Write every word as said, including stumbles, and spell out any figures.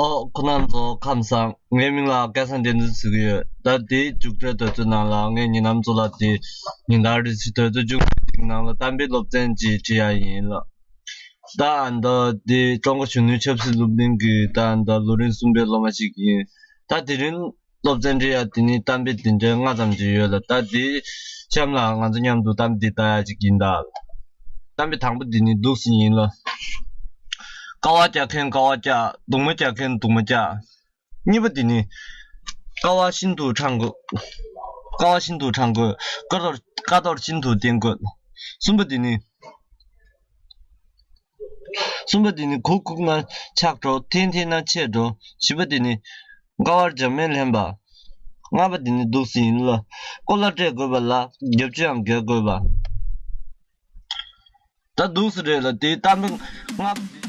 ཨོ། ཁོང་རྣམ་ཚོ་ཁམས་བཟང་། ངའི་མིང་ལ་སྐལ་བཟང་བསྟན་འཛིན་ཟེར་གྱི་ཡོད། ད་དེའི་མཇུག་སྒྲིལ་དུས་ཚོད་ནང་ལ་ངས་ཉེ་ལམ་ཚོ་ལ་དེ་ཉིན་ལྟར་རེ་བཞིན་དུས་ཚོད་བཅུ་གཅིག་ནང་ལ་གཏམ་དཔེ་སློབ་ཚན་ཅིག་བྲིས་ཡ་ཡིན་ལ། ད་ཨ་ནི་ད་དེ་ཀྲུང་གོ་གཞོན་ནུའི་ཆབ་སྲིད་སློབ་གླིང་གི་ད་ཨ་ནི་ད་ལོ་རིམ་གསུམ་པའི་སློབ་མ་ཞིག་ཡིན། ད་དེ་རིང་སློབ་ཚན་འབྲི་ཡ་དེ་ནི་གཏམ་དཔེ་འདི་འདྲའི་ལྔ་ཙམ་ཅིག་ཡོད་ལ། ད་དེ་གཤམ་ལ་ང་ཚོ་མཉམ་དུ་གཏམ་དཔེ་འདི་ལྟ་ཡ་ཅིག་ཡིན་ད། གཏམ་དཔེ་དང་པོ་འདི་ནི་འདུག་སེ་ཡིན་ལ། ཀ་བ་རྒྱག་མཁན་ཀ་བ་རྒྱག་གདུང་མ་རྒྱག་མཁན་གདུང་མ་རྒྱག་གཉིས་པ་འདི་ནི། ཀ་བ་ཤིན་ཏུ་དྲང་དགོས། ཀ་བ་ཤིན་ཏུ་དྲང་དགོས། ཀ་རྡོར་ཀ་རྡོར་ཤིན་ཏུ་བརྟན་དགོས། གསུམ་པ་འདི་ནི། གསུམ་པ་དེ་ནི་གུག་གུག་ན་ཆག་འགྲོ། འཐེན་འཐེན་ན་ཆད་འགྲོ། བཞི་པ་དེ་ནི་དཀའ་བར་འཇམ་མེར་ལེན་པ། ལྔ་པ་དེ་ནི་འདུག་སེ་ཡིན་ལ། ཀོ་ལ་སྤྲད་དགོས་པ་ལ་རྒྱབ་ཆུ་ཡང་བརྒལ་དགོས་པ། ད་འདུག་སེ་རེད་ལ། དེའི་གཏམ་དཔེ་ལྔ་པ་དེ།